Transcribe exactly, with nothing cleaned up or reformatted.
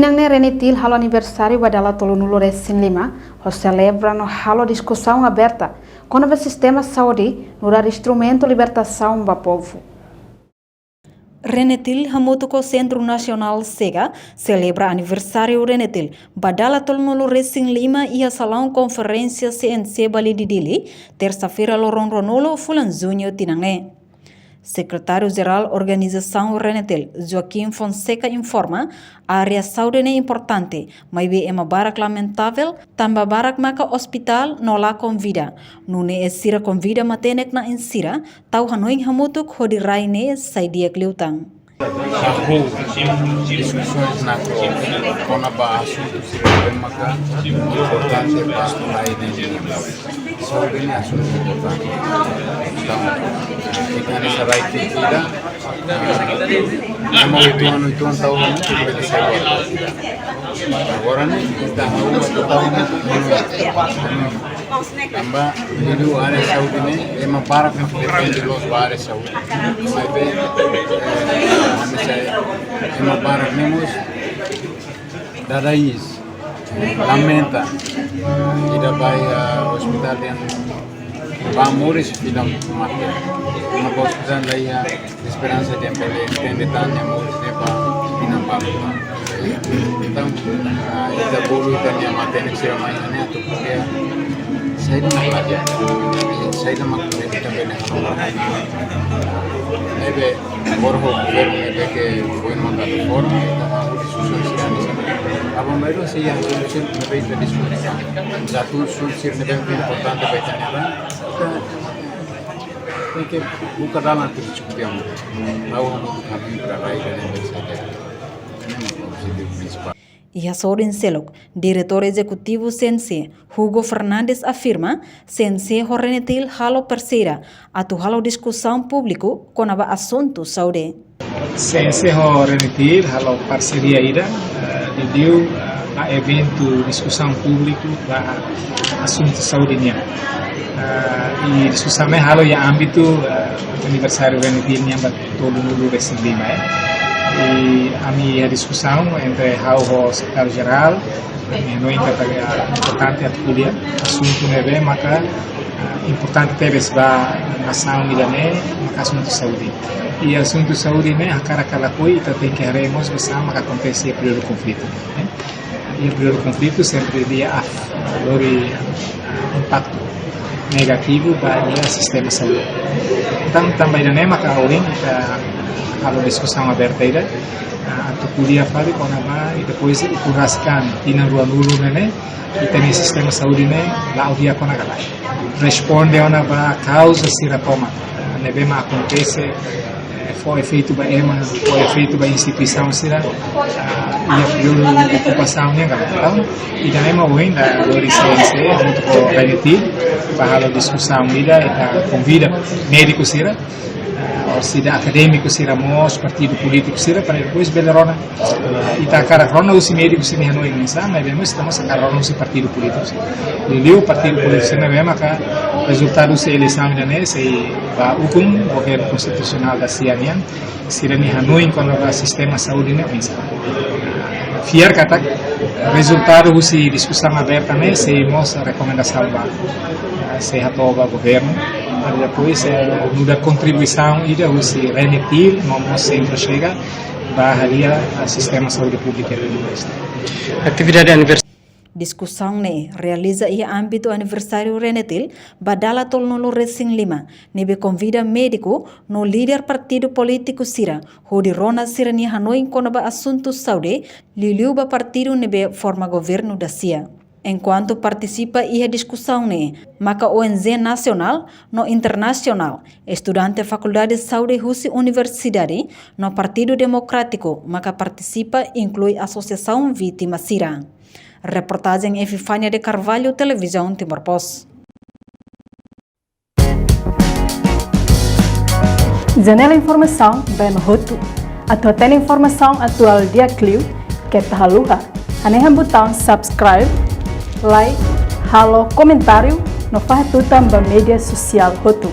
Ne'e RENETIL halo aniversáriu ba dala tolunulu resin lima, ho selebra no halo diskusaun aberta kona-ba sistema saúde, nu'udar instrumentu libertasaun ba povu. RENETIL hamutuk ho Sentru Nasionál SEGA selebra aniversáriu RENETIL ba dala tolunulu resin lima iha salaun konferénsia C N C Balide Dili, tersa-feira loron ruanulu fulan Juñu tinan ne'e. Sekretáriu Jerál Organizasaun RENETIL, Joaquim Fonseca informa, área saúde ne'e importante, maibé ema barak lamentavel, tanba barak maka ospitál no la konvida. Nune'e sira konvida matenek-na'in sira, tau hanoin hamutuk hodi rai ne'e sai di'ak liután. Hahú diskusoens nakloke kona-ba asuntu sira ne'ebé maka importante ba rai ne'e. Saúde ne'e asuntu importante. Entaun, ita hanesan rai ki'ik ida, ema uitoan, uitoan tau hamutuk bele sai di'ak. Agora ne'e, ita hahú atu tau hamutuk. Tanba, liuliu área saúde ne'e, ema barak maka depende loos ba área saúde. Maibé, eh, ami sai, ema barak ne'e mós dada iis, lamenta. Ida bá iha ospitál dehan bá moris, fila mate. Ema bá ospitál la iha esperansa dehan bele estende tan nia moris ne'e ba tinan balu. Entaun, ah, ita bolu ita-nia matenek sira mai ne'e atu ko'alia saida mak la di'ak, saida mak ita bele halo. Ne'ebé, agora ho governu ne'ebé ke foin maka atu forma, ita hahú diskusaun sira hanesan ne'e. Aban-bainrua sei iha solusaun ne'ebé ita diskute. Atu solusaun sira ne'ebé importante ba ita-nia rai, ita tenke buka dalan atu diskute. La'o hamutuk hanoin para rai ida-ne'e bele sai di'ak. Ne'e mak objetivu prinsipál. Iha sorin seluk, Diretór Ezekutivu C N C, Hugo Fernandes afirma, C N C ho RENETIL halo parseria atu halo diskusaun públiku kona-ba asuntu saúde. C N C ho RENETIL halo parseria ida, eh, liuliu, eh, ba eventu diskusaun públiku ba asuntu saúde nian. Eh, i diskusaun ne'e halo iha ámbitu, eh, aniversáriu RENETIL nian ba tolunulu resin lima, eh. I ami iha diskusaun entre ha'u ho sekretáriu jerál, ami hanoin katak importante atu ko'alia asuntu ne'ebé maka, ah, importante tebes ba nasaun ida-ne'e, maka asuntu saúde. I asuntu saúde ne'e, hakarak ka lakohi, ita tenke haree mós ba saida maka akontese iha períodu konflitu, eh. Iha períodu konflitu sempre lia, ah, lori, ah, impaktu negativu ba iha sistema saúde. Entaun, tanba ida-ne'e maka ohin ita halo diskusaun aberta ida, ah, atu ko'alia fali kona-ba, i depois ukun rasik an tinan ruanulu ne'e ne'e, ita-nia sistema saúde ne'e la'o di'ak ona ka lae. Responde ona ba kauza sira tomak, ah, ne'ebé mak akontese, eh, fó efeitu ba ema, fó efeitu ba instituisaun sira, ah, iha períodu okupasaun nian ka lae. Entaun, ida-ne'e mak ohin ita lori C N C, hamutuk ho RENETIL, ba halo diskusaun ida, ita konvida médiku sira, eh, orsida akadémiku sira mós, partidu polítiku sira, para depois bele rona. Eh, ita hakarak rona husi médiku sira-nia hanoin oinsá, maibé mós ita mós hakarak rona husi partidu polítiku sira. Liuliu partidu polítiku sira ne'ebé maka rezultadu husi eleisaun ida-ne'e sei bá ukun governu konstitusionál dasia nian, sira-nia hanoin kona-ba sistema saúde ne'e oinsá. Fiar katak rezultadu husi diskusaun aberta ne'e sei mós rekomendasaun ba, eh, sei hato'o ba governu, para depois, eh, nu'udar kontribuisaun ida husi RENETIL no mós Sentru SEGA ba halia, eh, sistema saúde públiku iha Timor-Leste. Atividade anivers- Diskusaun ne'e realiza iha ámbitu aniversáriu RENETIL ba dala tolunulu resin lima, ne'ebé konvida médiku no líder partidu polítiku sira, hodi rona sira-nia hanoin kona-ba asuntu saúde, liuliu ba partidu ne'ebé forma governu dasia. Enkuantu partisipa iha diskusaun ne'e, maka O N G nasionál no internasionál, estudante Fakuldade Saúde husi universidade, no Partidu Demokrátiku maka partisipa, inklui asosiasaun vítima sira. Reportajen Epifania de Carvalho, Televizaun Timor Post. Janela informasaun ba ema hotu. Atu hatene informasaun atuál di'ak liu, keta haluha hanehan butaun subscribe, like, halo komentáriu, no fahe tutan ba média sosiál hotu.